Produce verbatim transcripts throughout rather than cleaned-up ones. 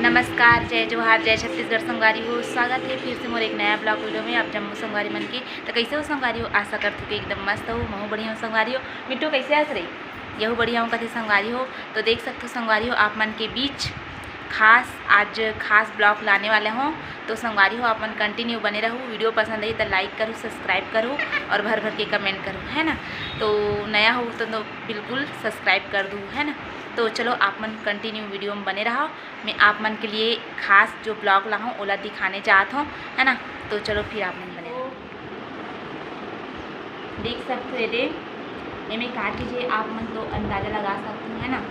नमस्कार, जय जोहार, जय छत्तीसगढ़ संगवारी हो। स्वागत हे फिर से मोर एक नया vlog video में आप जम्मो संगवारी मन के। तो कैसे हो संगवारी हो? आशा करथों कि एकदम मस्त हो, महू बढ़िया हो संगवारी हो। मिट्टू कैसे हस रे? यहू बढ़िया हो कथे संगवारी हो। तो देख सकथो संगवारी हो, आप मन के बीच खास, आज खास vlog लाने वाले हों। तो संगवारी हो, आप मन continue बने रहू। Video पसंद आही तो like करू, subscribe करू और भर भर के comment करू, है ना। तो नया हो तो, तो बिल्कुल subscribe कर दू, है ना। तो चलो आप मन continue video में बने रहा। मैं आप मन के लिए खास जो vlog लाहूँ ओला दिखाने जात हों, है ना। तो चलो फिर आप मन बने रहो। देख सकथो एदे, एमे का चीज हे आप मन तो अंदाजा लगा सकथो, है ना।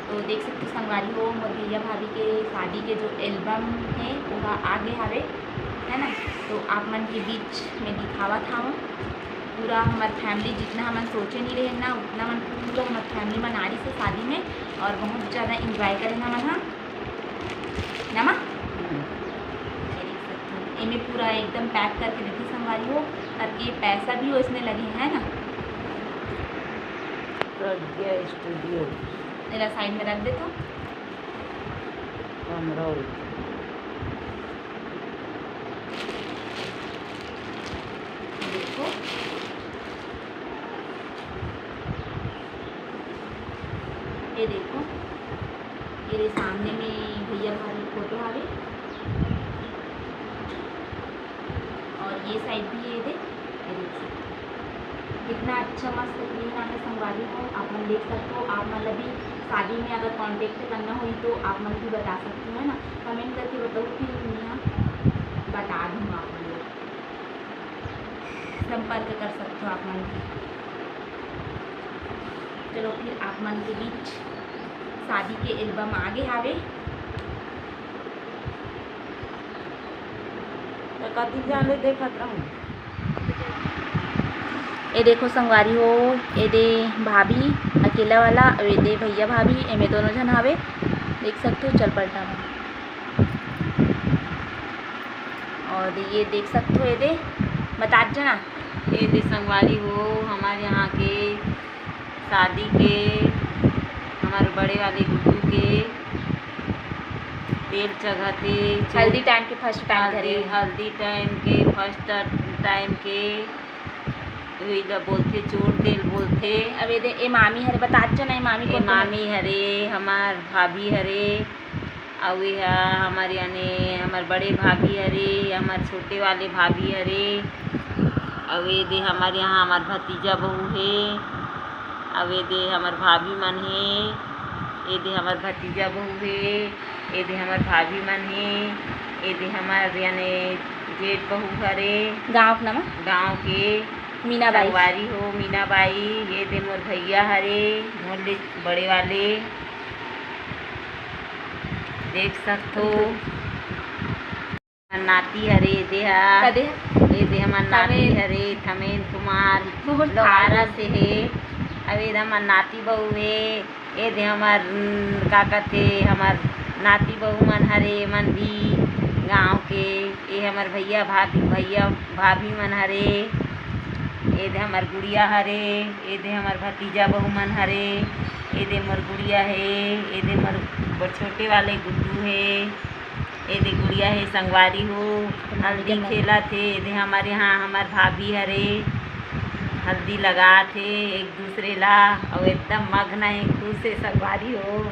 तो देख सकथो संगवारी हो, मोर भैया भाभी के शादी के जो album हे ओहा आगे हावे, है ना। तो आप मन के बीच में दिखावत हावों। पूरा हमर family जितना हमन सोचे नहीं रहे ना, उतना मन पूरा हमर family मन आ रही से शादी में और बहुत ज़्यादा enjoy करे हमन हा। नमा? ये देख सकथो, एमे पूरा एकदम pack करके देथे संगवारी हो, ताकि पैसा भी ओइसने लगे, है ना। प्रज्ञा Studio। तेला side में रख देथो। अमरौली। देखो, ये देखो, ये सामने में भैया भाभी फोटो हावे और ये side भी ये दे, ये देख सकते हो। कितना अच्छा मस्त green आगे संगवारी हो, आप मन देख सकते हो। आप मन ला भी शादी में अगर contact करना होही तो आप मन भी बता सकते हो, है ना। Comment करके बताओ, फिर मैं बता दूँगा आप मन ला। संपर्क कर सकते हो आप मन भी। चलो फिर आप मन के बीच शादी के album आगे हावे। तो कति जाने देखत रहूं। ए देखो संगवारी हो, ए दे भाभी अकेला वाला, अउ ए दे भैया भाभी, एमे दोनों झन हावे। देख सकथो, चल पलटा में। और ये देख सकथो, ये दे बतात जना। ये दे संगवारी हो, हमारे यहाँ के शादी के, हमारे बड़े वाले गुड्डू के तेल चघाथे। हल्दी time के first time हल्दी, घरे। हल्दी time के first time के वही ला बोलथे, चोर तेल बोलथे। अब ये दे, ए मामी हरे, बतात जना, ए मामी ए कौन कौन हरे? मामी हरे, हमार भाभी हरे, अउ ये हा हमार, यानी हमार बड़े भाभी हरे, हमार छोटे वाले भाभी हरे, अउ ये दे हमार यहाँ हमार भतीजा बहू हे, अउ ये दे हमार भाभी मन हे, ये दे हमार भतीजा बहू हे, ये दे हमार भाभी मन हे, ये दे हमार, यानी जेठ बहू हरे। गाँव के नाम? गाँव के। मीना बाई। संगवारी हो, मीना बाई, ये दे मोर भैया हरे, मोर ले बड़े वाले, देख सकथो। हमार नाती हरे, ये दे हा। का दे हा? ये दे हमार नाती थमेन। हरे, थमेन कुमार, बहुत लोहारा भारी। से हे। अब ये दे हमार नाती बहू हे। ए दे हमर, उम, का कथे, हमर नाती बहू मन हरे, मन भी गाँव के। ए हमर भैया भाभी, भैया भाभी मन हरे। ए दे हमर गुड़िया हरे, ए दे हमर भतीजा बहू मन हरे। ए दे मोर गुड़िया हे, ए दे मोर, मोर छोटे वाले गुड्डू हे। ए दे गुड़िया हे संगवारी हो, हल्दी खेलत हे। ए दे हमर यहाँ हमर भाभी हरे, हल्दी लगात हे एक दूसरे ला, अउ एकदम मग्न हे, खुश हे संगवारी हो।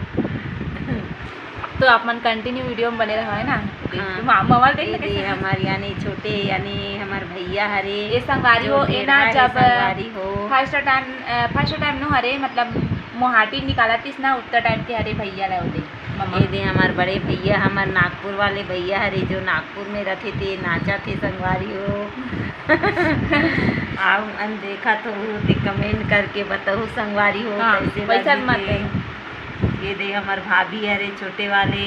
तो आप मन continue video में बने रहो, है ना? हाँ। मा-, मोबाइल देख ये ले दे कैसे? हमर यानी छोटे, यानी हमर भैया हरे, ये संगवारी जो हो, ये ना डेढ़ा हे जब संगवारी हो। First time, अ, first time नो हरे, मतलब मोहाटी निकालत इस ना, उत्तर time के हरे भैया ला दे। ममा। ये दे हमर बड़े भैया, हमर नागपुर वाले भैया हरे, जो नागपुर में रथे, ते नाचत हे संगवारी हो। आप मन देखत हो ते comment करके बताओ संगवारी हो, हाँ, कैसे वैसा लगिस मत हे। ये दे हमर भाभी हरे छोटे वाले,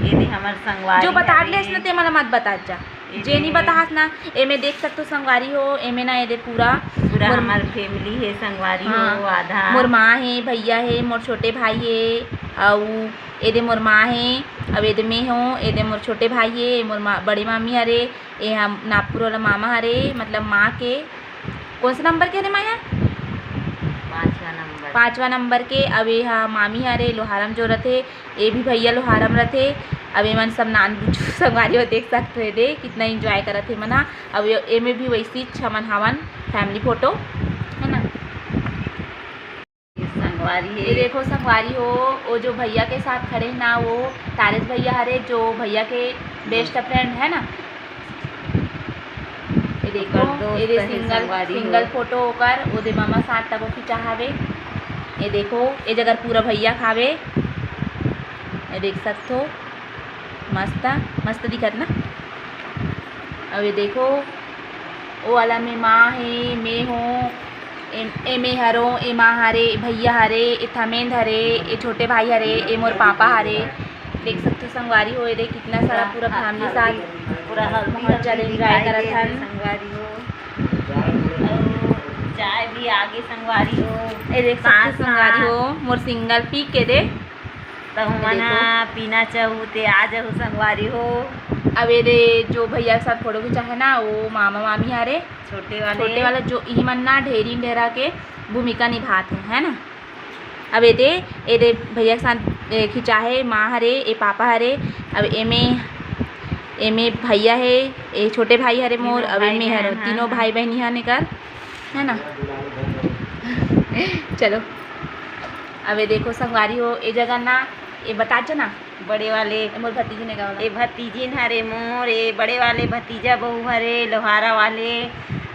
ये दे हमर संगवारी जो बता हरे। लेस न, ते मन मत बता जा। ये जे नहीं दे बताहस ना, एमे देख सकथो संगवारी हो, एमे ना ये दे पूरा पूरा मोर हमर family हे संगवारी हाँ, हो, आधा। मोर माँ हे, भैया हे, मोर छोटे भाई हे, अउ ए दे मोर माँ हे, अउ ए दे मैं हो, ए दे मोर छोटे भाई हे, ए मोर मा-, बड़े मामी हरे, ए हम नागपुर वाला मामा हरे, मतलब माँ के कौन से number के हरे माँ यहाँ? पाँचवा number। पाँचवा नंबर के। अब ये हा मामी हरे, लोहारम जो रथे, ये भी भैया लोहारम रथे। अब ये मन सब नान बुझू संगवारी हो, देख सकते हो, ये दे कितना एंजॉय करत हे मन हा। अब ये, एमे भी वैसी छ मन हावन, फैमिली फोटो है ना। संगवारी ये हे। देखो संगवारी हो, वो जो भैया के साथ खड़े हैं ना, वो तारेश भैया हरे, जो भैया के बेस्ट फ्रेंड है ना। ये देखो, ओकर दोस्त ये दे है सिंगल, संगवारी हो। सिंगल फोटो ओकर, वो दे मामा साथ तको खिंचा हवे। ये देखो, ये जगह पूरा भैया खावे, ये देख सकते हो, मस्त, मस्त दिखत ना। अब ये देखो, वो वाला में माँ हे, मैं हूँ, ए, ए मैं हरो, ए माँ हरे, ए भैया हरे, ए थमेंद हरे, ए छोटे भाई हरे, ए मोर पापा हरे। देख सकते हो संगवारी हो, ये दे कितना सारा पूरा फैमिली साथ पूरा हल्दी बहुत ज्यादा एंजॉय करत हन संगवारी हो। अउ चाय भी आगे संगवारी हो। ये देख सकते हो संगवारी हो, मोर सिंगल पी के दे। त हमन ह पीना चाहू ते आ जाहू संगवारी हो। अब ये दे जो भैया के साथ फोटो खिंचा है ना, वो मामा मामी हरे, छोटे वाले। छोटे वाला जो इही मन ना ढेरी ढेरा के भूमिका निभात है, है ना। अब ये दे, ये दे भैया के साथ, ए, खिंचा है, माँ हरे, ये पापा हरे। अब एमे, एमे भैया है, ये छोटे भाई हरे मोर, तीनों अब भाई एमे बहन हरो, है, तीनों हाँ। भाई बहनी हन एकर, है ना। चलो, अब ये देखो संगवारी हो, ये जगह ना, ये बता च ना, बड़े वाले ए मोर भतीजी ने का वाला। ए भतीजिन हरे मोर, ए बड़े वाले भतीजा बहू हरे, लोहारा वाले।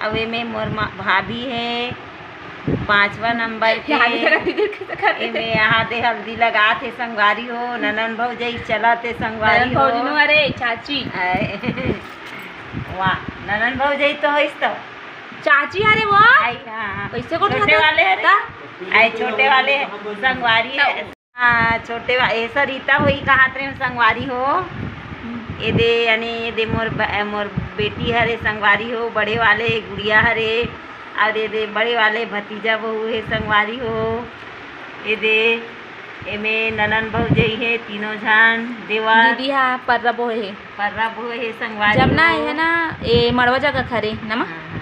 अब एमे मोर मा-, भाभी है, पाँचवा नंबर के। यहाँ भी जरा दीदी कैसे कर देते? एमे यहाँ दे हल्दी लगात हे संगवारी हो, ननन भौजई चलत हे संगवारी ननन हो। भौजी नो हरे, चाची। आय। वाह, ननन भौजई तो होइस तो। चाची हरे वो? आई, हाँ, हाँ। कैसे को छोटे उठाते? वाले हरे। ता? आई, छोटे वाले संगवारी है। हाँ, छोटे वा-, ए, सरिता होई कहात रहे संगवारी हो। ए दे, यानी ए दे मोर ब-, मोर बेटी हरे संगवारी हो, बड़े वाले गुड़िया हरे, और ए दे बड़े वाले भतीजा बहू हे संगवारी हो। ए दे, एमे ननन भौजई हे, तीनों झन देवर। दीदी हा पर्रा बोहे हे। पर्रा बोहे हे संगवारी जब ना हो। ए हे ना, ए मड़वा जगह खरे, नमा? हाँ, हाँ।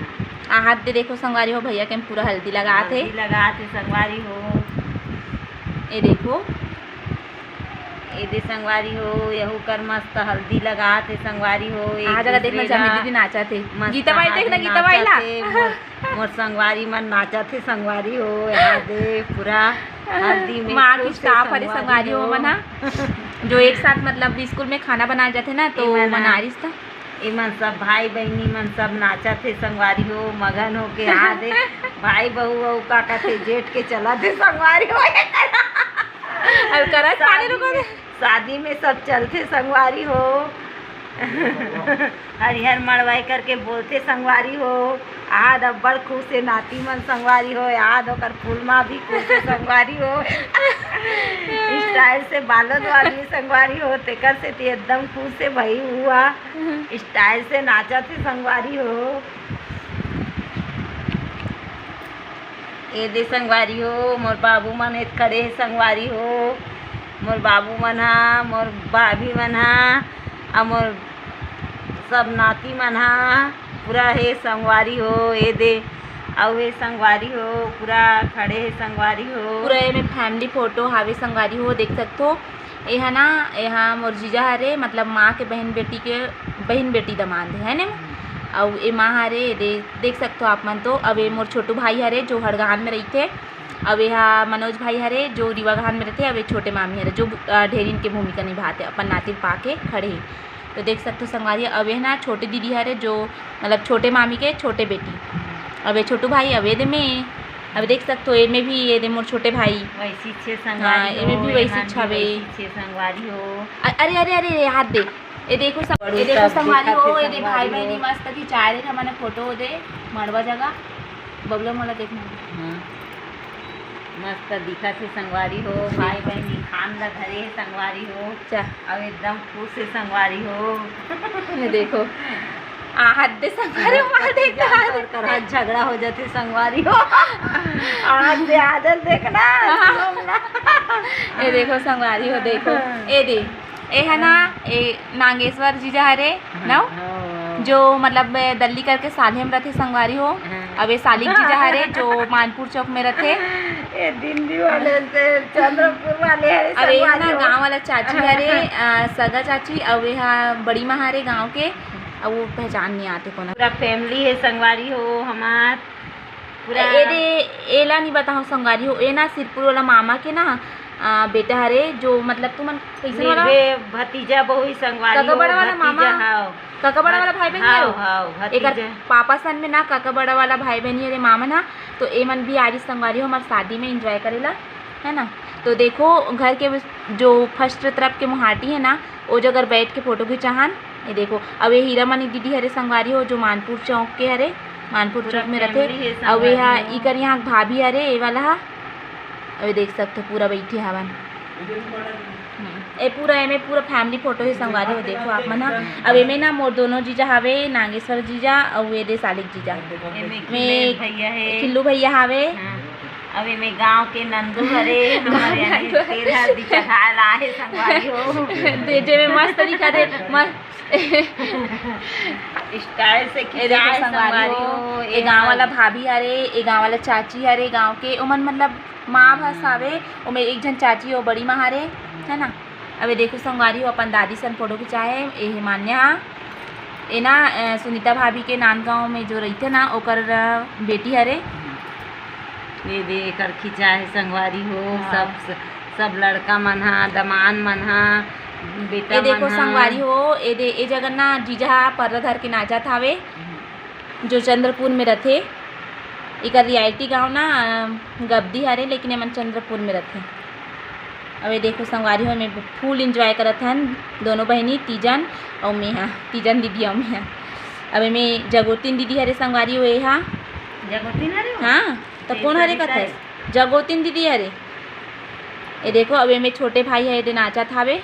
आ हाथ दे देखो संगवारी हो, भैया के पूरा हल्दी लगात हे। हल्दी लगात हे संगवारी हो। ए देखो। ए दे संगवारी हो, यहू कर मस्त हल्दी लगात हे संगवारी हो। एक आ जगह देखना, दूसरे जमी ला दीदी नाचत हे। मस्त गीता बाई हाथ देखना, गीता बाई ला। नाचत हे। मोर, मोर संगवारी मन नाचत हे संगवारी हो। यहाँ दे पूरा हल्दी में माँ की खुश हे स्टाफ हरे संगवारी संगवारी हो हो। मन हा, जो एक साथ मतलब स्कूल में खाना बनाए जाथे ना, तो ए मन हा। मना रिस था। एमन सब भाई बहिनी मन सब नाचत हे संगवारी हो, मगन होके। हाँ दे, भाई बहू अउ का कथे, जेठ के चलत हे संगवारी हो। अउ करत पानी शादी रुको में, दे। शादी में सब चलथे संगवारी हो। हरिहर मड़वाई करके बोलथे संगवारी हो। आज अब्बड़ खुश हे नाती मन संगवारी हो, आज ओकर फूलमा भी खुश हे संगवारी हो। स्टाइल से बालों वाली संगवारी हो, तेकर सेती एकदम खुश हे भई हुआ। स्टाइल से नाचत हे संगवारी हो। ए दे संगवारी हो, मोर बाबू मन एत खड़े हे संगवारी हो। मोर बाबू मन हा, मोर भाभी मन हा, अउ मोर सब नाती मन हा पूरा हे संगवारी हो। ए दे, अउ हे संगवारी हो, पूरा खड़े हे संगवारी हो। पूरा एमे फैमिली फोटो हावे संगवारी हो, देख सकथो। एहा ना, एहा मोर जीजा हरे, मतलब माँ के बहन बेटी के, बहन बेटी दमांद हे, है ने? अउ ए माँ हरे, दे-, देख सकथो आप मन तो। अब ए मोर छोटू भाई हरे, जो हड़गान में रहिथे। अब एहा मनोज भाई हरे, जो रीवाघान में रहिथे। अब ए छोटे मामी हरे, जो, अ, ढेरिन के भूमिका निभाथे, अपन नातिन पाके खड़े हे। तो देख सकथो संगवारी, अब ए ना छोटे दीदी हरे, जो मतलब छोटे मामी के छोटे बेटी। अब ए छोटू भाई, अब ए दे में, अब देख सकथो, एमे भी ए दे मोर छोटे भाई। वैसी छे संगवारी हाँ, हो, एमे भी वैसी एमा भी छावे। वैसी छे संगवारी हो। अ-, अरे, अरे, अरे, हाथ दे। ए देखो सब, बड़ू ए देखो सब संगवारी देखत हो, हे ए दे भाई संगवारी बहिनी हो। मस्त खिंचाए रहे हमन फोटो दे, मड़वा जगह। बबला मोला देखना। हाँ। मस्त दिखत हे संगवारी हो, भाई बहिनी खान ला धरे हे संगवारी हो। चा। अउ एकदम खुश हे संगवारी हो। ये देखो, आहत दे संगवारी हो, मार देखता है। कर, कर, कर, झगड़ा हो जाथे संगवारी हो। आहत दे आदत देखना, हाँ। सुनना। ये देखो संगवारी हो, देखो, ये दे, ये है ना, ये नागेश्वर जीजा हरे, हाँ, ना? हाँ, हाँ। जो मतलब दल्ली करके साले में रथे संगवारी हो। हाँ। अब ये सालिक जीजा हरे, जो मानपुर चौक में रथे। ये दिल्ली वाले से, चंद्रपुर वाले हरे, अब ये संगवारी ना हो। गाँव वाला चाची हरे, अ, सगा चाची, अउ ये हा बड़ी माँ हरे गाँव के, अउ वो पहचान नहीं आते कोनो। पूरा family है संगवारी हो हमार, पूरा। ए दे, एला नहीं बताओ संगवारी हो, ये ना सिरपुर वाला मामा के ना, अ, बेटा हरे, जो मतलब तुमन कैसे वाला? मेरे भतीजा बहु ही संगवारी काका हो, बड़ा वाला भतीजा, मामा? हाव। काका बड़ा वाला भाई बहन हाव, हरे? हाव, एकर भतीजा। पापा सन में ना काका बड़ा वाला भाई बहन हरे मामा ना, तो एमन भी आरिस संगवारी हो हमार शादी में enjoy करेला, है ना। तो देखो घर के जो first तरफ के मुहाटी है ना, ओ जगह बैठ के photo खिंचाहन। ये देखो, अब ये हीरामणि दीदी हरे संगवारी हो, जो मानपुर चौक के हरे, मानपुर पूरा चौक में रथे। family है अब ये हा संगवारी हो। इकर यहाँ भाभी हरे, ये वाला हा, अब ये देख सकते हो, पूरा बैठे हवन। हम्म, ए पूरा, एमे पूरा family photo ही संगवारी हो, देखो आप मन हा। अब एमे ना मोर दोनों जीजा हवे, नागेश्वर जीजा अउ ये दे सालिक जीजा। एमे मैं खिल्लेश भैया है। खिल्लू भैया हवे। हाँ। अब एमे गांव के नंदू हरे, हमारे यहाँ नंदू। तेल हल्दी चढ़ाए ला है संगवारी हो। दे जे में मस्त दिखा दे, मस्त। Style से ए देखो खिंचाए संगवारी संगवारी हो, हो, ए ए गांव वाला भाभी। भाभी हरे, ए गांव वाला चाची हरे, गांव के ओमन मतलब माँ भस हवे, ओमे एक झन चाची हो बड़ी माँ हरे, है ना। अब ये देखो संगवारी हो, अपन दादी सन photo खिंचाए हे, ए हे मान्या, ए ना, अ, सुनीता भाभी के नांदगांव में जो रहिथे ना, ओकर, अ, बेटी हरे। ये दे एकर खिंचाए हे संगवारी हो, हाँ। सब, सब लड़का मन हा, दमान मन हा, बेटा ए देखो मन हा। संगवारी हो, ए दे, ए जगह ना जीजा हा पर्रा धर के नाचत हावे। जो चंद्रपुर में रथे। एकर रियायती गांव ना, अ, गबदी हरे, लेकिन एमन चंद्रपुर में रथे। अब ये देखो संगवारी हो, एमे full enjoy करत हन दोनों बहिनी, तीजन अउ मेहा, तीजन दीदी अउ मेहा। अब एमे जगोतिन दीदी हरे संगवारी हो, एहा। जगोतिन हरे हो? हाँ, त ए कौन हरे सरिता कथस? है। जगोतिन दीदी हरे। ये देखो, अब एमे छोटे भाई हे, एदे नाचत हावे।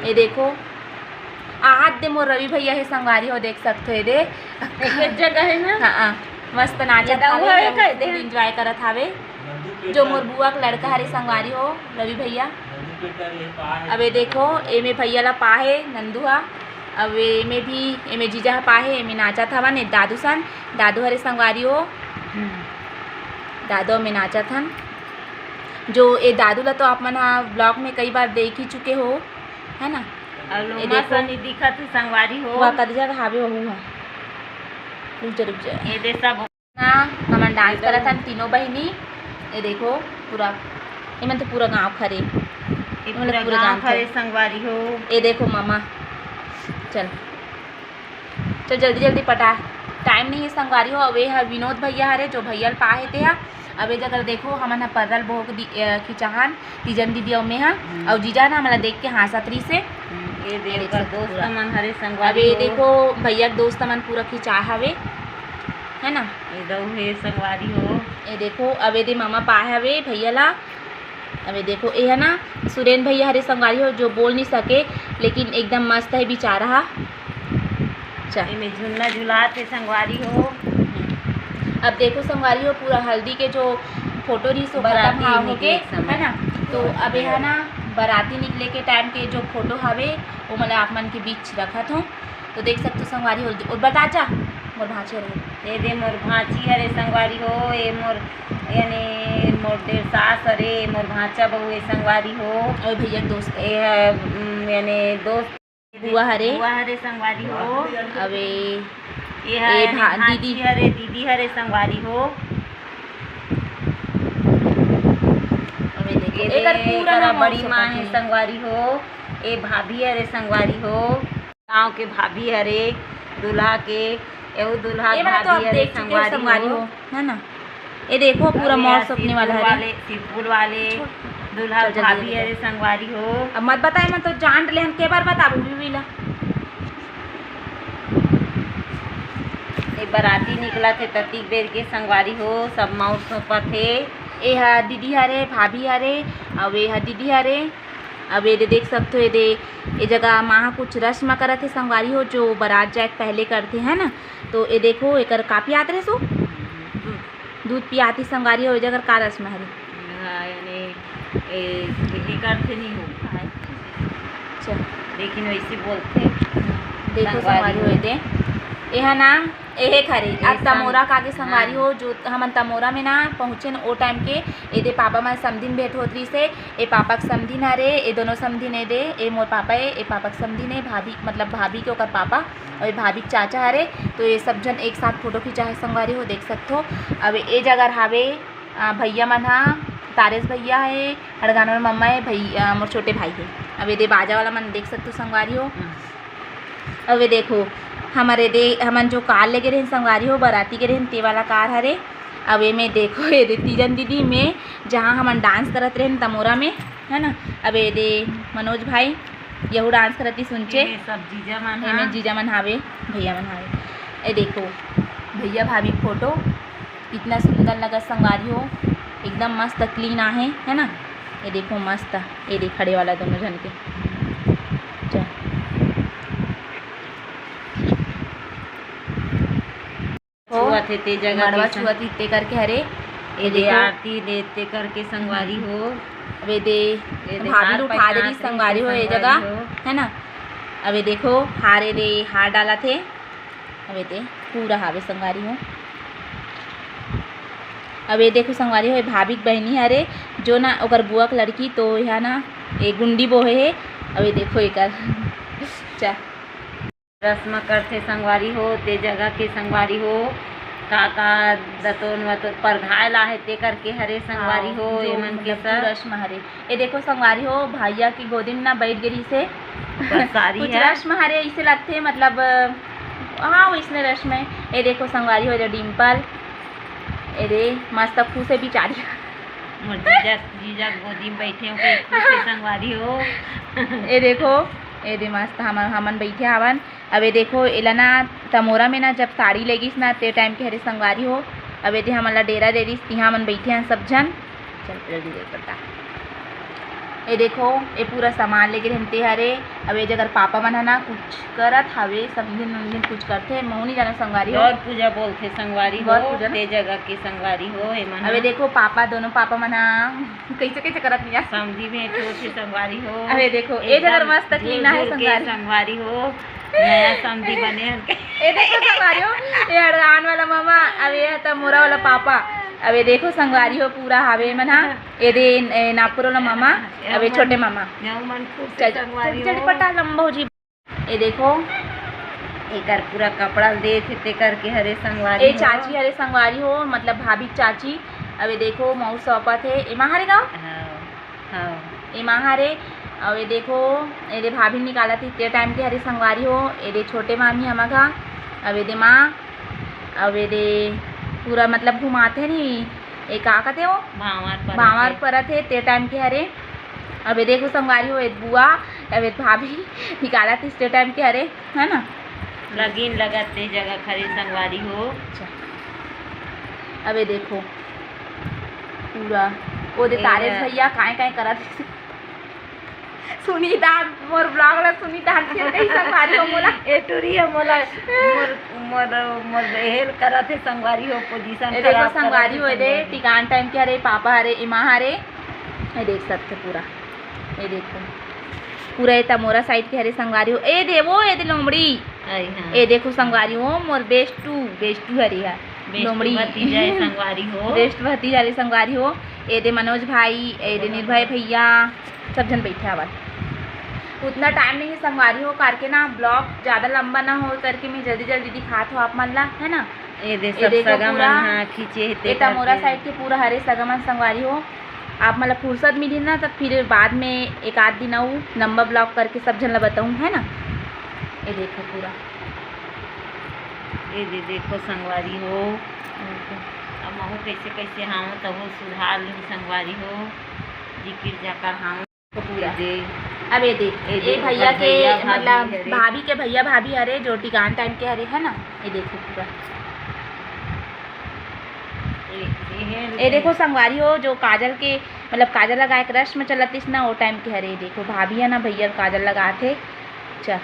ये देखो, आहत दे मोर रवि भैया हे संगवारी हो, देख सकथो एदे। एक जगह है ना? हाँ, हाँ, मस्त नाचत ये हावे, हुआ है, full enjoy करत हावे। जो मोर बुआ के लड़का हरे संगवारी हो, रवि भैया। अब ये देखो, एमे भैया ला पा हे नंदू हा, अब एमे भी, एमे जीजा हा पा हे, एमे नाचत हवन, ए दादू सन, दादू हरे संगवारी हो। हम्म। दादू में नाचत हन। जो ए दादू ला तो आप मन हा vlog में कई बार देख ही चुके हो, है ना? अउ ए लोमा देखो। सनी दिखत हे संगवारी हो। वह कद जगह हावे वहू हा। रुक जा, रुक जा। ये दे सब ना, हमन dance करत हन तीनों बहिनी। ये देखो पूरा, एमन तो पूरा गांव खरे। ये एमन पूरा पूरा गांव गांव खरे खरे। संगवारी हो। ये देखो मामा, चल। चल जल्दी जल्दी पटा, time नहीं है संगवारी हो। अब ये हा विनोद भैया हरे, जो भैया ल पा हे ते हा। अब ये जगह देखो, हमन हा पर्रा ल भोग दी, अ, खिंचाहन, तीजन दीदी अउ मैं हा। हम्म। अउ जीजा ना हमला देख के हाँसत रहिस हे। हम्म, ये ये देख देख सकत दोस्त पूरा। मन हरे संगवारी अब ये हो। देखो भैया के दोस्त मन पूरा खिंचा हवे, है ना? ये दऊ हे संगवारी हो। ये देखो, अब ये दे मामा पा हवे भैया ला। अब ये देखो, ये है ना सुरेन भैया हरे संगवारी हो, जो बोल नहीं सके, लेकिन एकदम मस्त है बेचारा हा। चल। एमे झुलना झुलात हे संगवारी हो। अब देखो संगवारी हो, पूरा हल्दी के जो photo रहिस, वो बराती खत्म हा निकले होके, के समय। है ना? तो अब ये है ना, बराती निकले के time के जो photo हवे, वो मैं आप मन के बीच रखत हूँ। तो देख सकते हो संगवारी हो, और बता जा, मोर भांचे रहे। ये दे मोर भांची हरे संगवारी हो, ये मोर, यानी मोर देर सास हरे, मोर भांचा बहू हे संगवारी हो। और भैया के दोस्त। ये है, उम, यानी दोस्त बुआ हरे। बुआ हरे संगवारी हो। अबे, ये ए है भा-, भांची दीदी। हरे, दीदी हरे संगवारी हो। अबे देखो, ये एकर दे, पूरा एकर नाम बड़ी और माँ सब हे है। संगवारी हो। ए भाभी हरे संगवारी हो। गांव के भाभी हरे, दूल्हा के, एहू दूल्हा ये वाला तो भाभी आप हरे देख चुके हो संगवारी संगवारी हो। हो, है ना? ये देखो, पूरा अरे मौत यार, सपने वाला सिरपुर हरे। वाले, सिरपुर वाले छोड़। दूल्हा चल, जल्दी, भाभी जल्दी। अरे संगवारी हो। अब मत बताए, मैं तो जान ले, हम के बार बताबू बीबी ला। ये बराती निकलत हे, ततिक बेर के संगवारी हो, सब मौत सौंपत हे। ए हा दीदी हरे, भाभी हरे, अउ ए हा दीदी हरे। अब ये दे देख सकते हो, ये दे, ये जगह माँ कुछ रस्म करत हे संगवारी हो, जो बारात जाए के पहले करते हैं ना। तो ये देखो, एकर का पियात रहे सो? दूध। दूध पियाती संगवारी हो, ये जगह का रस्म हरे? हाँ, यानी, ए, ये करते नहीं हो, हाँ। अच्छा। लेकिन वैसे बोलते हैं। देखो संगवारी संगवारी हो। हो, ये दे। एहा ना, एहे हरे, ए अब तमोरा का के संगवारी हो, जो हमन तमोरा में ना पहुँचेन, ओ टाइम के एदे पापा मन समधिन भेंट होत रहिस हे। ए पापा के समधिन हरे, ए दोनों समधिन एदे, ए मोर पापा ए, ए पापा के समधिन ए, भाभी, मतलब भाभी के ओकर पापा, अउ ए भाभी के चाचा हरे। तो ये सब झन एक साथ फोटो खिंचा हे संगवारी हो, देख सकथो। अब ए जगह हावे, अ, भैया मन हा, तारेश भैया हे, हड़गानवर मम्मा हे, भैया, मोर छोटे भाई हे। अब एदे बाजा वाला मन देख सकथो संगवारी हो। अब ये देखो, हमर एदे, हमन जो कार लेगे रहेन संगवारी हो, बराती गे रहेन, ते वाला कार हरे। अब एमे देखो, एदे तीजन दीदी में, जहाँ हमन डांस करत रहेन तमोरा में, है ना। अब एदे मनोज भाई, यहू डांस करत ही सुनचे। एमे सब जीजा मन एमे हा। जीजा मन हावे, भैया मन हावे। ए देखो, भैया भाभी के फोटो, कितना सुंदर लगत संगवारी हो, एकदम मस्त क्लीन आहे, है ना। ये देखो मस्त, ये देख खड़े वाला दोनों झन के। चल। हो, छुअत हे ते जगह मड़वा के संग- छुअत हे ते करके हरे। ये ये दे देखो। आरती ले ते करके संगवारी हो। अब ये दे, ये दे भाभी हार उठा दे रही पहनात रही संगवारी हो, ये संगवारी जगह, हो। है ना। अब ये देखो, हार ये दे, हार डालत हे। अब ये दे, पूरा हावे संगवारी हो। अब ये देखो संगवारी हो, ये भाभी के बहिनी हरे, जो ना ओकर बुआ के लड़की, तो यहाँ ना ये गुंडी बोहे हे। अब ये देखो एकर चा- रस्म करथे संगवारी हो, ते जगह के संगवारी हो, का का दतोन वतोन परघाय ला हे ते करके हरे संगवारी हाँ, हो, जो एमन के मतलब सब। रस्म हरे। ये देखो संगवारी हो, भैया की गोदी में ना बैठ गे रहिस हे। बस सारी कुछ है। रस्म हरे, इसे लगथे मतलब, हाँ, वैसने रस्म है। ये देखो संगवारी हो, ये डिम्पल, ये दे मस्त खुश है बिचारी। मोर जीजा, जीजा के गोदी में बैठे हो, कई खुश है संगवारी हो। ये देखो, ये दे मस्त हमन, हमन बैठे हवन। अब ये देखो, एला ना तमोरा में ना जब साड़ी लेगिस ना, ते टाइम के हरे संगवारी हो। अब ये दे हमन ला डेरा दे दिस, तिहाँ हमन बैठे हन सब झन। चल, जल्दी देख पड़ता। ये देखो, ये पूरा सामान लेके रहते हरे। अब ये जगह पापा मन ह ना कुछ करत हवे, समझिन उमझिन कुछ करथे, महू नहीं जाना संगवारी हो। गौर पूजा बोलथे संगवारी गौर हो, पूजा ना। ते जगह के संगवारी हो, एमन अब ये ह। देखो, पापा, दोनों पापा मन ह कैसे कैसे करत नहीं जाना। समझी में एक ठो होथे संगवारी हो। अब ये देखो, ये जगह एकदम मस्त जुर clean आहे जुर के संगवारी। संगवारी हो। नया समधी बने हन के। ए देखो संगवारी हो, ये हड़गान वाला मामा, अब ये ह त मोरा वाला पापा। अब ये देखो संगवारी हो, पूरा हावे मन हा। ये दे, ए, नागपुर वाला मामा, अब ये छोटे मामा। यहू मन खुश चल, संगवारी चल, चल, हो। पटा लंबा हो जी। ये देखो, एकर पूरा कपड़ा ल देथे, ते करके हरे संगवारी ए हो। चाची हरे संगवारी हो, मतलब भाभी के चाची। अब ये देखो, मऊ सौंपत हे, एमा हरे गाँव? हाँ। हाँ। एमा हरे, अउ ये देखो, ये दे भाभी निकालत हे, ते टाइम के हरे संगवारी हो, ये दे छोटे मामी हमर घर, अउ ये दे माँ, अउ ये दे पूरा मतलब घुमाथे नी, ये का कथे वो? भांवर परत भांवर हे। परत हे, ते टाइम के हरे। अब ये देखो संगवारी हो, ये बुआ, अब ये भाभी निकालत हे, ते टाइम के हरे, है ना? लगिन लगत ते जगह खरे संगवारी हो। अच्छा। अब ये देखो, पूरा, वो दे ये तारेश है। भैया काय काय करत हे। सुनीता, मोर vlog ला सुनीता हन फिर कहीं संगवारी हो मोला। ए टुरी है मोला, मोर, मोर, मोर हेल करत हे संगवारी हो, position ए देखो खराब करत संगवारी हे हो, ए दे संगवारी। टिकान टाइम के हरे, पापा हरे, इमा हरे, ये देख सकते पूरा, ये देखो पूरा ये तमोरा side के हरे संगवारी हो, ए दे वो, ए दे लोमड़ी, आई हाँ। ए देखो संगवारी हो, मोर best two, best two हरे हा, best लोमड़ी। भतीजा है संगवारी हो। Best भतीजा हरे संगवारी हो, ए दे मनोज भाई, ए दे निर्भय भैया, सब झन बैठे हवय। उतना टाइम नहीं है संगवारी हो, करके ना vlog ज़्यादा लंबा ना हो करके मैं जल्दी जल्दी दिखात हो आप मन ला, है ना? ए दे ए सब देखो सगा पूरा, मन हा खींचे हे ए तेकर तमोरा के। Side के पूरा हरे सगा मन संगवारी हो। आप मन ला फुर्सत मिली ना, तब फिर बाद में एक आध दिन अउ लंबा vlog करके सब झन ला बताऊँ, है ना? ये देखो पूरा। ए दे देखो संगवारी हो। देखो। अब महू कैसे कैसे हाव तहु सुधार लूँ संगवारी हो। जिकिर जाकर हाव। पूरा। ए दे। अब ये देख, ए ये दे, भैया ओकर के, भैया भाभी मतलब, हरे। भाभी के भैया भाभी हरे, जो टिकान टाइम के हरे, है ना? ये देखो पूरा। ए, ए, ए देखो संगवारी हो, जो काजल के, मतलब, काजल लगाए के रस्म चलत इस ना, वो टाइम के हरे। ये देखो, भाभी है ना, भैया काजल लगात हे। चल।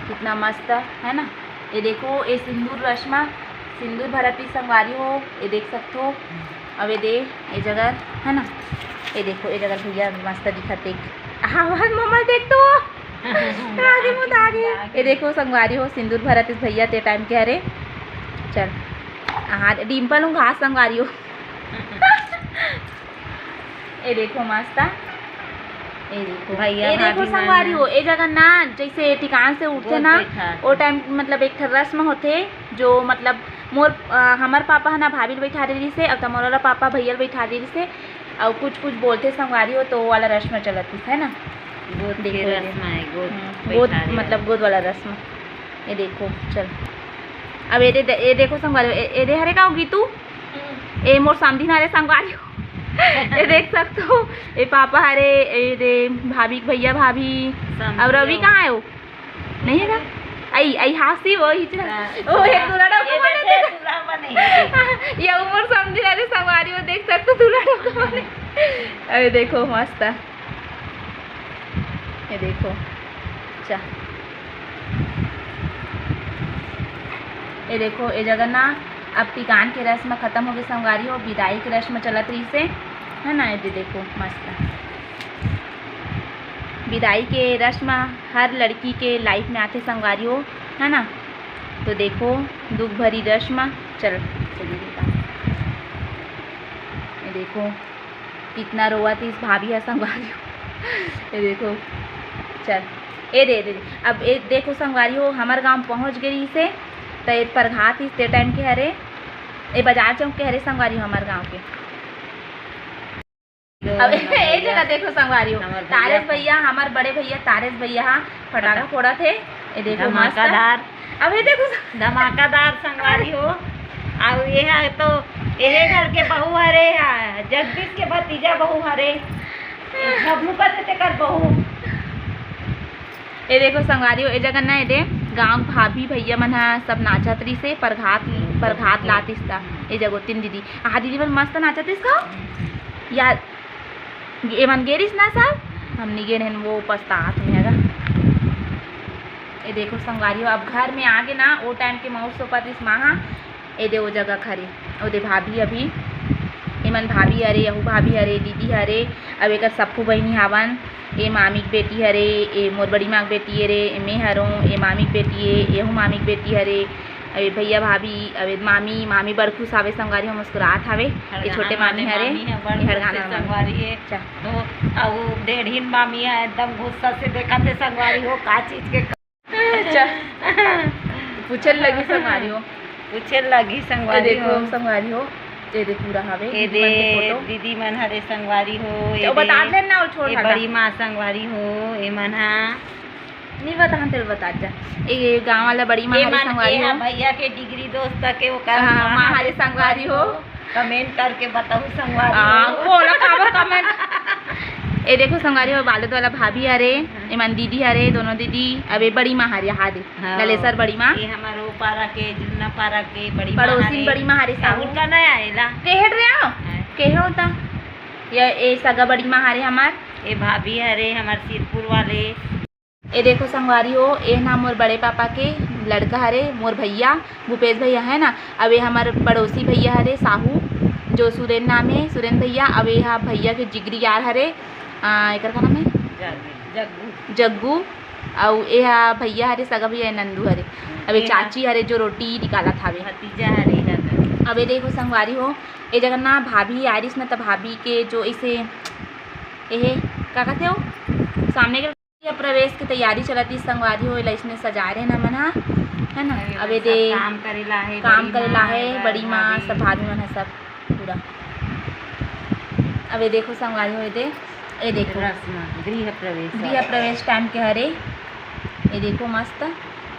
कितना मस्त है ना। ये देखो, ये सिंदूर रस्मा, सिंदूर भरत ही संगवारी हो, ये देख सकते हो। अब ये दे, ये जगह है ना, ये देखो, ये जगह भैया मस्त दिखत एक। हाँ, मम्मा देख तो। आगे मुँह आगे। ये देखो संगवारी हो, सिंदूर भरत इस भैया ते टाइम के हरे। चल, हाँ, डिम्पल हूँ घास संगवारी हो। ये देखो मस्त, ये देखो भैया ये देखो भाभी संगवारी मन हो, ये जगह ना जैसे टिकान से उठते गोद ना, बैठा। वो टाइम मतलब एक ठो रस्म होते जो मतलब मोर अ, हमर पापा है ना भाभी ल बैठा दे रही से, अब तो मोर वाला पापा भैया ल बैठा दे रही से, और कुछ कुछ बोलते संगवारी हो तो वो वाला रस्म चलत है ना। गोद के देखो ये। रस्म है, गोद हम्म, बैठा गोद दे मतलब रहे। गोद वाला रस्म। ये देखो, चल। अब ये दे, ये देखो संगवारी हो, ये, ये दे हरे का होगी तू? हम्म। ये मोर समधी नारे संगवारी हो। ये देख सकते हो, ये पापा हरे, ये दे भाभी, भैया भाभी। समधी और रवि हो। कहाँ है वो? नहीं है का? आई, आई हासी वो हिचरा। हाँ, ओ, ये दूल्हा। दूल्हा डोको ये बने देखे, देखा। दूल्हा बने, ये देख। ये उमर समधी नारे संगवारी हो, देख सकते हो, दूल्हा डोको बने। अरे देखो, मस्त है। ये देखो, अच्छा, ये देखो, ये जगह ना अब टिकान के रस्म खत्म हो गए संगवारी हो, विदाई के रस्म चलत रही से, है ना। ये दे देखो, मस्त विदाई के रस्म हर लड़की के लाइफ में आथे संगवारी हो, है ना। तो देखो, दुख भरी रस्म। चल, चलिए बेटा, ये देखो, कितना रोवत इस भाभी है संगवारी हो। ये देखो, चल, ये दे, दे, दे। अब ये देखो संगवारी हो, हमार गांव पहुंच गई से, तो ये परघात इस ते टाइम के हरे, ये बाजार चौक के हरे संगवारी हो, हमार गांव के। अब ये जगह देखो संगवारी हो, हमार भैया तारेश भैया, हमार बड़े भैया तारेश भैया हा फटाका फटा- फोड़त हे। ये देखो मस्त। धमाकादार। अब ये देखो स- धमाकादार संगवारी हो। अब ये है तो ये घर के बहू हरे, हाँ, जगदीश के भतीजा बहू हरे, बबलू का ते तेकर बहू। ये देखो संगवारी हो, ये जगह ना, ये दे गांव भाभी भैया मन हा सब नाचत रहिस हे, परघात, परघात लातिस ता। ये जगह तीन दीदी, आहा दीदी मन मस्त नाचत रहिस का। या ये मन गे रहिस ना सब, हमनी गे रहेन, वो पछतात में हगा। ये देखो संगवारी हो, अब घर में आगे ना, वो टाइम के मउर सोपत रहिस माँ हा, ए दे ओ जगह खरे, ओ दे भाभी अभी, एमन भाभी हरे, यहू भाभी हरे, दीदी हरे, अब एकर सप्पू बहिनी हावन, ए मामी के बेटी हरे, ए मोर बड़ी माँ के बेटी हरे, ए मैं हरों, ए मामी के बेटी ए, यहू मामी के बेटी हरे, अब ए भैया भाभी, अब ए मामी, मामी बड़ खुश हावे संगवारी हो, मुस्कुरात हावे, ए छोटे मामी हरे, ए हड़गाना मामी। संगवारी हे। अच्छा। तो अउ डेढ़िन मामी ह एकदम गुस्सा से देखत हे संगवारी हो, का चीज के अच्छा। पूछे लगी संगवारी हो। पूछे लगी ए संगवारी देखो हो। संगवारी हो, ए दे पूरा हावे, ए दीदी मन के दे फोटो। दीदी मन हरे संगवारी हो, ए तो बता दे, दे ना, वो छोड़ ए हटा। बड़ी माँ संगवारी हो, ए मन हा। नहीं बता, हम तेरे बता जा। ए गाँव वाला बड़ी माँ ए हरे मन, संगवारी ए हो। हा भैया के डिग्री दोस्त के ओकर हाँ, माँ माँ हरे हरे संगवारी हो। Comment करके बताऊ संगवारी हाँ, हो। बोला काबर comment। ए देखो संगवारी हो, बालोद वाला भाभी हरे, हाँ। एमन दीदी हरे, दोनों दीदी, अब ए बड़ी माँ हरे, हाँ दे, हाँ। ललेसर बड़ी माँ। ये हमार ओ पारा के, जुन्ना पारा के बड़ी माँ पड़ोसी हरे। बड़ी माँ हरे, साहू। साहू का नया आएला। केहे रे आओ? हाँ। केहे होता? ये ए सगा बड़ी माँ हरे हमार। ए भाभी हरे हमार सिरपुर वाले। ए देखो संगवारी हो, ए ना मोर बड़े पापा के लड़का हरे, मोर भैया, भूपेश भैया है ना। अब ए हमर पड़ोसी भैया हरे साहू, जो सुरेन नाम है, सुरेन भैया। अब ए हा भैया के जिगरी यार हरे, आ, एकर का नाम है? जग्गू। जग्गू। जग्गू। अउ ए हा भैया हरे, सगा भैया नंदू हरे। अब ए ए हा चाची हरे, जो रोटी निकालत हावे। भतीजा हरे दादा। अब ए देखो संगवारी हो, ए जगह ना भाभी आरिस ना, त भाभी के जो इसे, एहे, का कहते हो, सामने के गृह प्रवेश के तैयारी चलत हे संगवारी हो, एला इसने सजा रहे ना मन हा, है ना? अरे अब ये सब दे काम करे ला हे, काम बड़ी करे ला माँ हे, हे, बड़ी माँ, भाभी। सब भाभी मन हा सब पूरा। अब ये देखो संगवारी हो, ये दे, ये देखो। रस्म, गृह प्रवेश। गृह प्रवेश टाइम के हरे, ये देखो मस्त,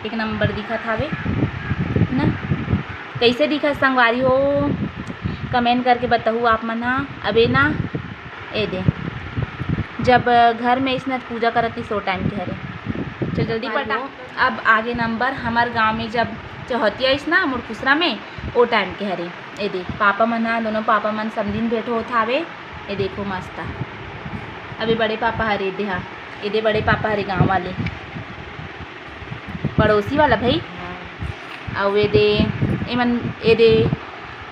एक नंबर दिखत हावे ना। कैसे दिखत संगवारी हो, comment करके बताहू आप मन हा। अब ये ना ए दे, जब घर में इसने पूजा करत रहिस, ओ टाइम के हरे। चल जल्दी पलटा। अब आगे नंबर हमर गांव में जब चौहतिया आइस ना मुड़कुसरा में, ओ टाइम के हरे। ए दे, पापा मन हा, दोनों पापा मन समधिन भेंट होत हावे। ए देखो मस्त। अभी बड़े पापा हरे, ए दे हा, ए दे बड़े पापा हरे गांव वाले। पड़ोसी वाला भाई। हाँ। अउ ए दे, एमन, ए दे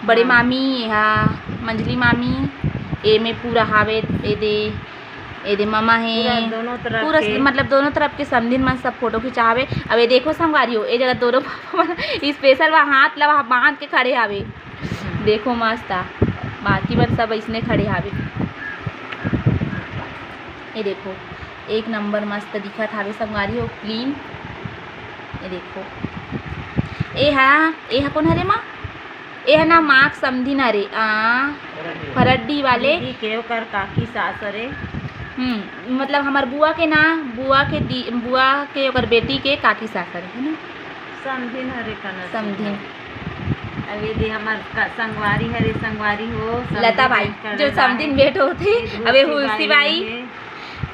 बड़े हाँ। मामी, एहा मंझली मामी, ए में पूरा हावे, ए दे ए दे ममा हे। पूरा दोनों तरफ पूरा के। मतलब दोनों तरफ के समधिन मन सब फोटो खिंचावे। अब ये देखो संगवारी हो, ये जगह दोनों पापा मन स्पेशल वहाँ हाथ ला वहाँ बांध के खड़े हावे। देखो मस्त आ, बाकी मन सब इसने खड़े हावे। ये देखो एक नंबर मस्त दिखत हावे संगवारी हो, क्लीन। ये देखो, ए हा, ए हा कौन हरे माँ? ए हा ना माँ के समधिन हरे, आ, फरड्डी वाले। दीदी के ओकर काकी सास हरे। हम्म, मतलब हमर बुआ के ना, बुआ के दी, बुआ के ओकर बेटी के काकी सास हरे, है ना? समधिन हरे कना समधिन। अब ये दे हमर का-, संगवारी हरे, संगवारी हो, समधिन लता बाई, कर जो ले समधिन बाई। भेंट होथे। ये अब ये हुलसी हुलसी बाई बाई। हरे।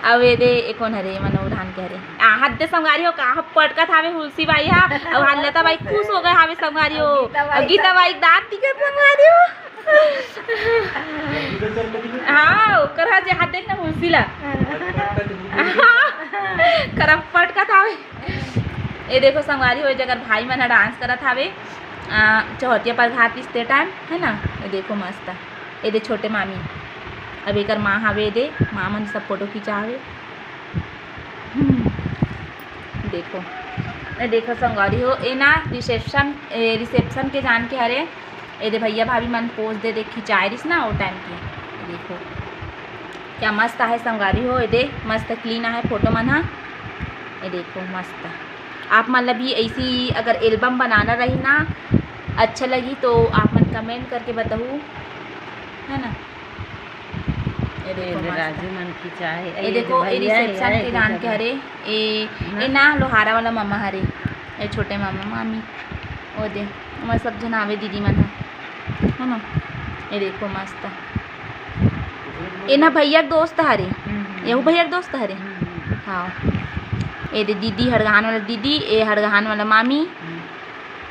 अब ये दे, ए कौन हरे, मन उधान के हरे। आ, हाथ दे संगवारी हो, का पटकत हावे हुलसी बाई हा। अब हाथ लता बाई खुश हो गए हावे संगवारी हो। गीता बाई अब गीता बाई दांत दिखत संगवारी हो। हाँ, ओकर हा जे हाथ देख ना हुलसी ला। हाँ, करम पटकत हावे। ये देखो संगवारी हो, ये जगह भाई मन डांस करत हावे। आ, चौहतिया पर घात इसते टाइम, है ना? ये देखो मस्त। ए दे छोटे मामी, अब एकर माँ हावे, ए दे माँ मन सब फोटो खिंचावे। हम्म, देखो, ए देखो संगवारी हो, ए ना रिसेप्शन, ए रिसेप्शन के जान के हरे। ए दे भैया भाभी मन पोज दे दे खिंचाए रिस ना ओ टाइम के। देखो क्या मस्त आहे संगवारी हो, ए दे मस्त क्लीन आहे फोटो मन हा। ए देखो मस्त। आप मन ला भी ऐसी अगर एल्बम बनाना रही ना, अच्छा लगी तो आप मन कमेंट करके बताऊ, है ना? ये ये देखो दे मस्त। राजू मन खिंचाए, ये ये देखो, दे ये भैया, रिसेप्शन ये के दे गान के जगह। हरे, ए, ना। ए ना लोहारा वाला मम्मा हरे, ए छोटे मामा मामी, ओ दे, ओमा सब झन आवे दीदी मन ह, है ना? ये देखो मस्त। ए ना भैया के दोस्त हरे, हम्म, हम्म, एहू हम्म। भैया के दोस्त हरे। हम्म, हम्म। हाँ, ए दे दीदी हड़गहान वाला दीदी, ए हड़गहान वाला मामी। हम्म।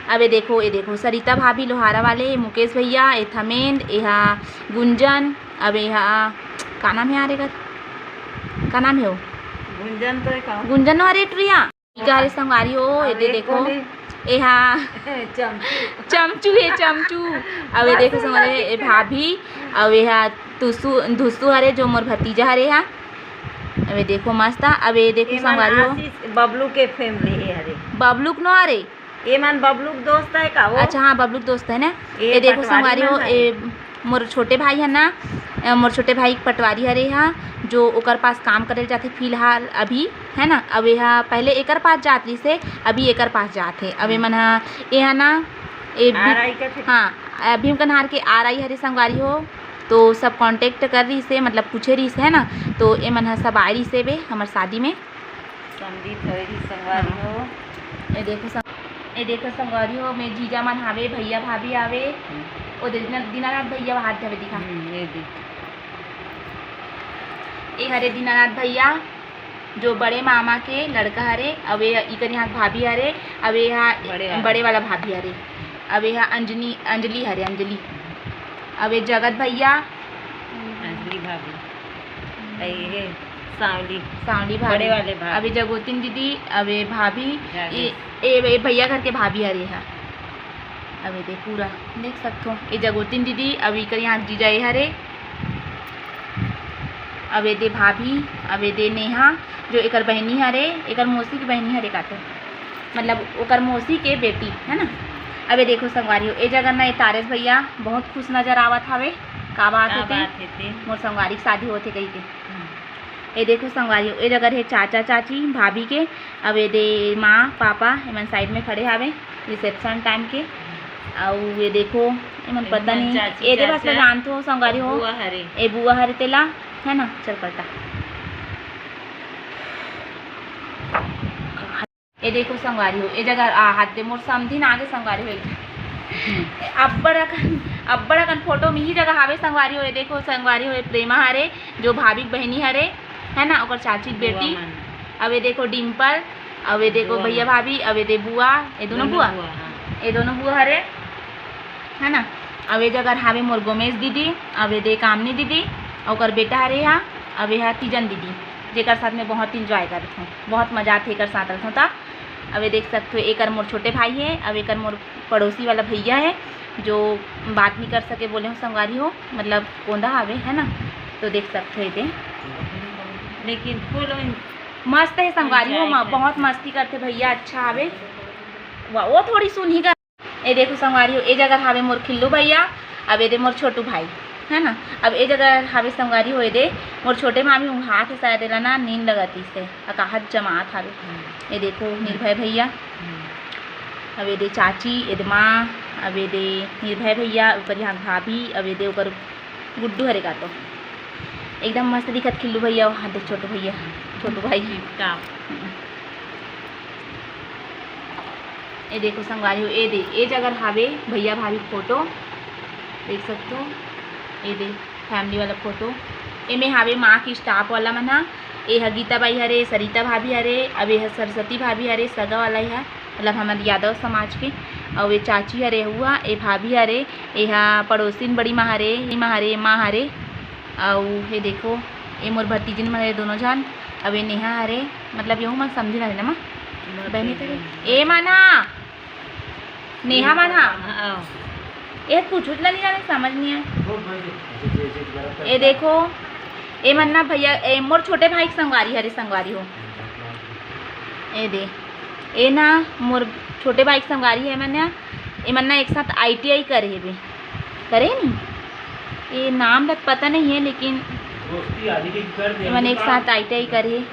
अब ये देखो, ये देखो सरिता भाभी लोहारा वाले, मुकेश भैया, ए थमेंद, एहा गुंजन, अब एहा का नाम हे यार एकर? का नाम हे वो? गुंजन तो एक गुंजन नो हरे टुरिया। इका हरे संगवारी हो, ये दे देखो। एहा चमचू। चमचू हे, चमचू। अब ये देखो संगवारी, ए भाभी, अब एहा तुसु, धुसु हरे जो मोर भतीजा हरे हा। अब ये देखो मस्त, अब ये देखो एमन संगवारी हो। आशीष बबलू के फैमिली हे हरे। बबलू के नो हरे? ये मन बबलू के दोस्त है का वो? अच्छा हाँ, बबलू के दोस्त है ना। ये ये देखो पटवारी संगवारी हो, मन है। ए मोर छोटे भाई है ना, ए मोर छोटे भाई के पटवारी हरे हा, जो ओकर पास काम करे जाथे फिलहाल अभी, है ना। अब एहा पहले एकर पास जात रहिस हे, अभी एकर पास जात हे। अब ए मन हा, ए हा ना, ए बी-, आर आई का थे। हाँ, भीम कन्हार के आर आई हरे संगवारी हो, तो सब कॉन्टेक्ट कर रहिस हे, मतलब पूछे रहिस हे ना, तो ए मन हा सब आए रहिस हे बे हमर शादी में। संदीप हरी संगवारी हो। ये देखो सं-, ये देखो संगवारी हो, मैं जीजा मन हावे, भैया भाभी आवे। हम्म। ओ दे दीना-, दीनानाथ भैया हाथ धरे दिखा। हम्म, ये दे। ये हरे दीनानाथ भैया, जो बड़े मामा के लड़का हरे, अब ये इकर यहाँ भाभी हरे, अब ये यहाँ बड़े वाला। बड़े वाला भाभी हरे, अब ये यहाँ अंजनी, अंजलि हरे, अंजलि। अब ये जगत भैया, अंजलि भाभी। अई हे सांवली। सांवली भाभी। बड़े वाले भाभी। अबे जगोतिन दीदी, अबे भाभी, जाने। ए, ए, ए भैया घर के भाभी हरे हा। अबे दे पूरा देख सकथो, ए जगोतिन दीदी, अब इकर यहाँ जीजा ए हरे। अबे दे भाभी, अबे दे नेहा, जो एकर बहिनी हरे, एकर मौसी की बहिनी हरे काटे। मतलब ओकर मौसी के बेटी, है ना। अबे देखो संगवारी हो, ए जगह ना ए तारेश भैया बहुत खुश नजर आवत हवे। का बात का हे ते? बात हे ते? मोर संगवारी के शादी होथे कही के। हम्म। ए देखो संगवारी हो, ए जगह हे चाचा चाची, भाभी के, अब ए दे माँ पापा, एमन साइड में खड़े हावे रिसेप्शन टाइम के। अउ ये देखो, एमन एमन पता नहीं, चाची, ए दे बस चाचा, जानथो संगवारी हो, बुआ हरे। ए बुआ हरे तेला, है ना, चल पलटा। ए देखो संगवारी हो, ए जगह आ हाथ दे मोर समधिन आगे संगवारी हो। हम्म। अब्बड़ अकन, अब्बड़ अकन फोटो में ही जगह हावे संगवारी हो। ए देखो संगवारी हो, ए प्रेमा हरे, जो भाभी के बहिनी हरे, है ना, ओकर चाची के बुआ बेटी। मन। अब ए देखो डिम्पल, अब ए देखो बुआ भैया मन। भाभी, अब ए दे बुआ, ए दोनों दोनों बुआ, बुआ, हाँ। ए दोनों बुआ हरे, है ना। अब ए जगह हावे मोर गोमेश दीदी, अब ए दे कामनी दीदी, ओकर बेटा हरे हा, अब ए हा तीजन दीदी, जेकर साथ में बहुत enjoy करत हूँ, बहुत मजा आथे एकर साथ रहत हूँ। त अब ये देख सकते हो, एकर मोर छोटे भाई है, अब एकर मोर पड़ोसी वाला भैया है, जो बात नहीं कर सके, बोले हो संगवारी हो, मतलब कोंदा हावे, है ना, तो देख सकते हो ये दे। लेकिन फुल मस्त हे संगवारी हो, म-, बहुत मस्ती करथे भैया, अच्छा हवे। वाह, वो थोड़ी सुनही का। ए देखो संगवारी हो, ए जगह हावे मोर खिल्लू भैया, अब ए दे मोर छोटू भाई, है ना। अब ए जगह हावे संगवारी हो, ए दे मोर छोटे मामी उंघात हे शायद, एला ना नींद लगत इसे, अकाहत जमात हावे। हम्म। ए देखो निर्भय भैया, हम्म। अब ए दे चाची, ए दे माँ, अब ए दे निर्भय भैया, ओकर यहाँ भाभी, अब ए दे ओकर गुड्डू हरे का तो एकदम मस्त दिखत खिल्लू भैया, हाथ देख छोटू भैया, छोटू भाई। Tip top. हम्म। ए देखो संगवारी हो, ए दे, ए जगह हावे भैया भाभी फोटो, देख सकथो, ए दे फैमिली वाला फोटो। एमे हावे माँ के स्टाफ वाला मन हा, ए हा गीता बाई हरे, सरिता भाभी हरे, अब ए हा सरस्वती भाभी हरे, सगा वाला ए हा, मतलब हमर यादव समाज के। अउ ए चाची हरे हुआ, ए भाभी हरे, ए हा पड़ोसिन बड़ी माँ हरे, माँ हरे, माँ हरे। अउ ए देखो, ए मोर भतीजिन मन हरे दोनों झन। अब ए नेहा हरे, मतलब यहू मन समझी ना ना माँ, बहनी तो ए मन हा, नेहा मन हा। हाँ। ए कुछ उतना नहीं जाने, समझ नहीं आए। ए देखो, ए मन ना भैया, ए मोर छोटे भाई के संगवारी हरे, संगवारी हो। ए दे, ए ना मोर छोटे भाई के संगवारी हे मन ना, ए मन ना एक साथ आई टी आई करे हेबे, करे नी? ए नाम ला पता नहीं है, लेकिन दोस्ती आदि के कर दे, ए मन एक साथ आई टी आई करे हे।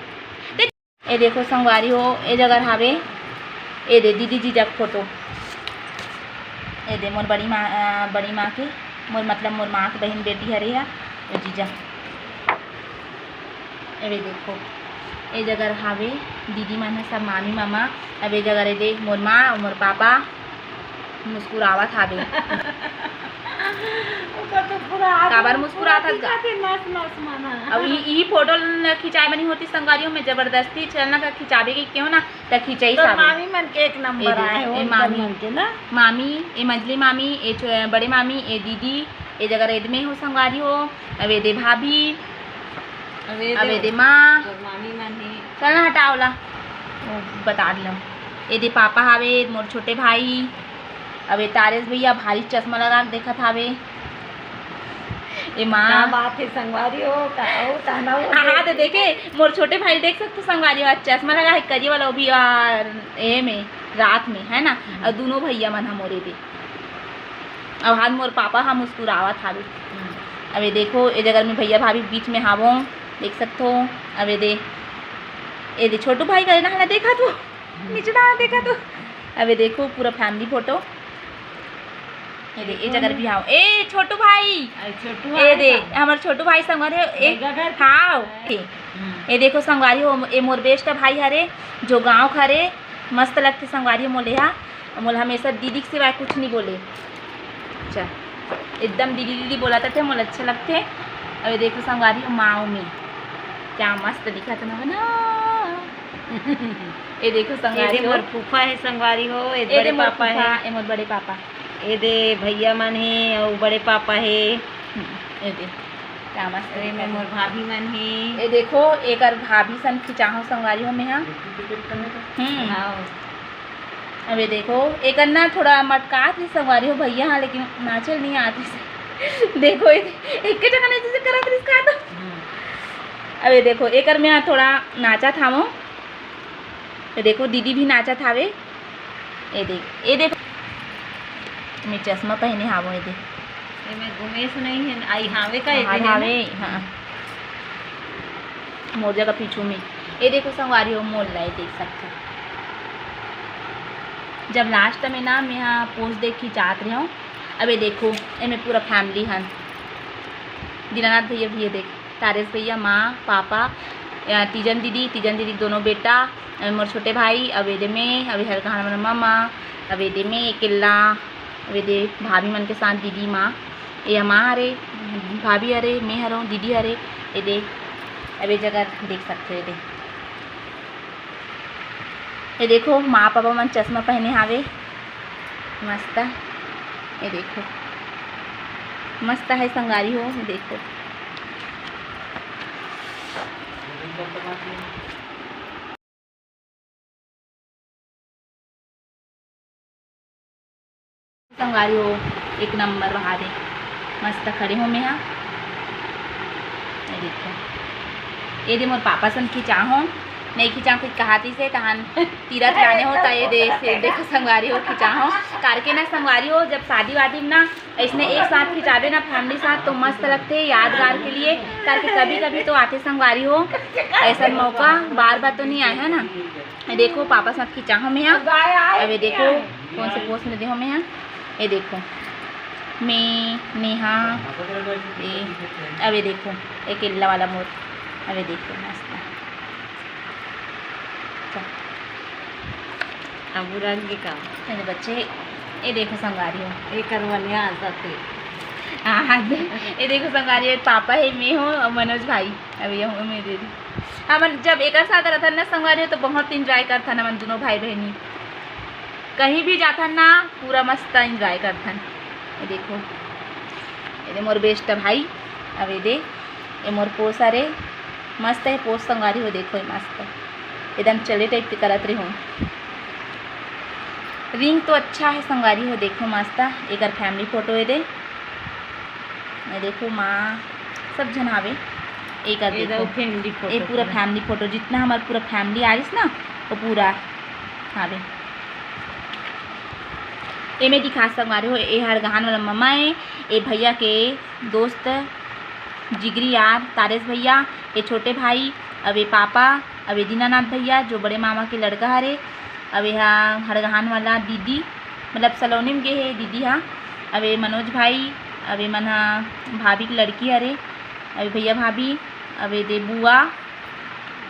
ए देखो संगवारी हो, ए जगह हावे, ए दे दीदी जीजा के फोटो। ए दे मोर बड़ी माँ, अ, बड़ी माँ के, मोर मतलब मोर माँ के बहन बेटी हरे हा, ए जीजा। ए देखो, ए जगह हावे दीदी मन ह सब मामी मामा। अब ए जगह रे दे मोर माँ अउ मोर पापा मुस्कुरावत हावे। ओकर तो पूरा आदमी काबर मुस्कुरात पूरा हस गा? दिखत हे, नस नस मन ह। अब ई, ई फोटो ल खिंचाए बनी होती संगवारी हो, मैं जबरदस्ती चलना का खिंचाबे के केहू ना, त खिंचई तोर साबे। मामी मन के एक नंबर ए दे, आए हो, ए उनकर मामी, मन के ना। मामी, ए मंजली मामी, ए छो-, बड़े मामी, ए दीदी, ए जगह रे दे में हो संगवारी हो, अब ए दे भाभी, अब ए अब दे ए दे माँ। तोर मामी मन हे। चल ना हटा ओला, वो बता दिला। ए दे पापा हावे, मोर छोटे भाई। अब ए तारेश भैया भारी चश्मा लगा के देखत हावे। ए माँ। का बात हे संगवारी हो, का हो, ताना हो। हाँ, हाँ, तो देखे, मोर छोटे भाई देख सकते संगवारी हो, आज चश्मा लगा है, करिया वाला, वो भी, आ, ए में, रात में, है ना? हम्म। अउ दोनों भैया मन ह मोरे दे। अब हाथ मोर पापा ह मुस्कुरावत हावे। हम्म। अब ए देखो, ए जगह में भैया भाभी बीच में हावों, देख सकथो। अब ए दे, ए दे छोटू भाई करे ना, हला देखा तू, हम्म। निचड़ा देखा तू। अब ए देखो पूरा फैमिली फोटो। ए दे, ए जगह भी हाव। ए छोटू भाई, अरे छोटू ए भाई दे, का? हमर छोटू भाई संगवारी हो। ए, भैया घर के? हाव। हम्म। ए देखो संगवारी हो, ए मोर बेस्ट भाई हरे, जो गाँव के हरे, मस्त लगथे संगवारी हो मोले हा। मोला हमेशा दीदी के सिवाय कुछ नहीं बोले। अच्छा, एकदम दीदी दीदी बोला था, मोला अच्छा लगथे। अब ए देखो संगवारी हो, माँ में क्या मस्त दिखत ना बना। ए देखो ए दे संगवारी हो। मोर फूफा हे संगवारी हो, ए ए दे बड़े मोर पापा फूफा, हे। ए मोर बड़े पापा। ए दे भैया मन हे अउ बड़े पापा हे। हम्म, ए दे, क्या मस्त अरे दिखत में हे। मोर भाभी मन हे। ए देखो, एकर भाभी सन खिंचाहूँ संगवारी हो मेहा। हम्म। हाँ। अब ए देखो, एकर ना थोड़ा मटकात रहिस संगवारी हो भैया, हाँ, लेकिन नाचल नहीं आत रहिस। देखो, ए, एके जगह नहीं जैसे करत रहिस का तो। हम्म। अब ए देखो, एकर में हाँ थोड़ा नाचत हावों। ए देखो, दीदी भी नाचत हावे। ए देख, ए देख, मैं चश्मा पहने हावों, ए देख। एमे गुमेश नहीं है, आई हावे का, ए हावे, है ना? हावे, हाँ। मोर जगह पीछू में। ए देखो संगवारी हो, मोर ला, ए देख सकथो। जब लास्ट में ना, मैं हाँ पोज देख खिंचात रहे हूँ। अब ए देखो, एमे पूरा फैमिली हन। दीनानाथ भैया भी, ए देख। तारेश भैया, माँ, पापा, अ, तीजन दीदी, तीजन दीदी के दोनों बेटा, अ, मोर छोटे भाई, अब एदे में, अब हल्का हमर मम्मा, अब एदे में अकेला, अब एदे भाभी मन के साथ दीदी माँ, ये माँ हरे, भाभी हरे, मैं हरों, दीदी हरे, एदे, अब ये जगह देख सकते हो, एदे। ये देखो, माँ पापा मन चश्मा पहने हावे, मस्त। ये देखो, मस्त है संगवारी हो, ये देखो। संगवारी हो, एक नंबर बहा दे, मस्त खड़े हो मैं हा। ये देखो, ये दे मोर पापा सन खिंचाहूँ, नहीं खिंचाहूँ कुछ कहाती से तहन तीरथ लाने हो त ये दे से देखो संगवारी हो खिंचाहूँ। करके ना संगवारी हो, जब शादी वादी में ना ऐसने एक साथ खिंचाबे ना फैमिली साथ तो मस्त लगथे यादगार के लिए। करके कभी कभी तो आथे संगवारी हो ऐसा मौका, बार बार तो नहीं आए है ना। ये देखो पापा साथ खिंचाहूँ मैं यहाँ। अब ये देखो कौन से पोस्ट में देहूँ मैं यहाँ। ये देखो मैं नेहा, ये अब ये देखो एक इल्ला वाला मोर। अब ये देखो मस्त। चल। अब उड़ान के काम। मेरे बच्चे, ये देखो संगवारी हो। ये करवनिया आ सकते। हाँ, हाँ, दे-, ये देखो संगवारी हो, पापा है, मैं हूँ और मनोज भाई। अब ये हूँ मेरे दीदी। हमन जब एक साथ रहथन ना संगवारी हो तो बहुत एंजॉय करथन हमन दोनों भाई बहनी। कहीं भी जाथन ना पूरा मस्त एंजॉय करथन। ये देखो, ये दे मोर बेस्ट भाई, अब ये दे, ये मोर पोस हरे, मस्त है पोस संगवारी हो, देखो ये मस्त, एकदम चले टाइप के करत रहे हो। रिंग तो अच्छा है संगवारी हो, देखो मस्त, एकर फैमिली फोटो ये दे, ये देखो माँ सब झन हावे, एकर ये देखो, फैमिली ये फोटो पूरा पूरा। फैमिली फोटो, जितना हमार पूरा फैमिली आ रही ना वो पूरा हावे। एमे दिखा संगवारी हो, ए हड़गहान वाला ममा है, ए भैया के दोस्त जिगरी यार तारेश भैया, ए छोटे भाई, अब ए पापा, अब ए दीनानाथ भैया जो बड़े मामा के लड़का हरे, अब ए हा हड़गहान वाला दीदी, मतलब सलोनी में गे हे दीदी हा, अब ए मनोज भाई, अब ए मन हा भाभी के लड़की हरे, अब ए भैया भाभी, अब ए दे बुआ,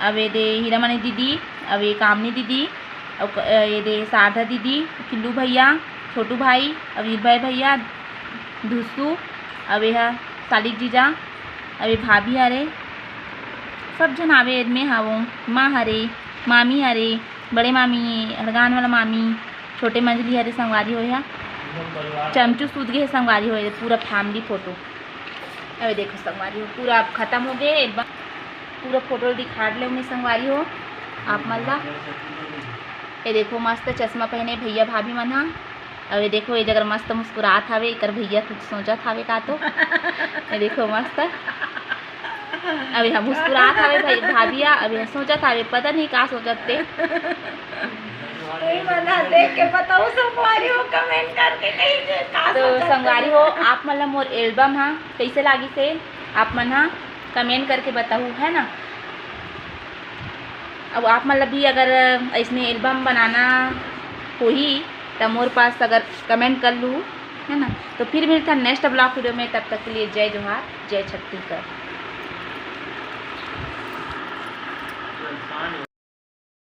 अब ये दे हीरामणि दीदी, अब ये कामनी दीदी, अउ क-, अ, ये दे शारदा दीदी, किल्लू भैया, छोटू भाई, अविर भाई भैया, धुसू, अब ये ह सालिक जीजा, अब ये भाभी हरे, सब झन आवे एदमे हावो, माँ हरे, मामी हरे, बड़े मामी, हड़गान वाला मामी, छोटे मंजली हरे संगवारी होय हा, चमचू सूत गे हे संगवारी होय, पूरा फैमिली फोटो। अबे देखो संगवारी हो, पूरा अब खत्म हो गए, एक बार पूरा फोटो दिखा ले मैं संगवारी हो आप मन ला। ये देखो मस्त चश्मा पहने भैया भाभी मन हा। अबे देखो ये जगह मस्त मुस्कुरात हवे, एकर भैया कुछ सोचत हवे का तो। ये देखो मस्त। अबे हम मुस्कुरात हवे भाई, भाभी हा, अबे सोचत हवे, पता नहीं का सोचत ते। कोई बना देख के बताओ संगवारी हो, कमेंट करके कहीं दे का तो सोचत संगवारी हो, आप मन ला मोर एल्बम हा कैसे लागिस हे, आप मन हा कमेंट करके बताहू, है ना। अब आप मन ला भी अगर ऐसने एल्बम बनाना होही त मोर पास अगर कमेंट कर लू, है ना। तो फिर मिलता नेक्स्ट ब्लॉग वीडियो में, तब तक के लिए जय जोहार, जय छत्तीसगढ़।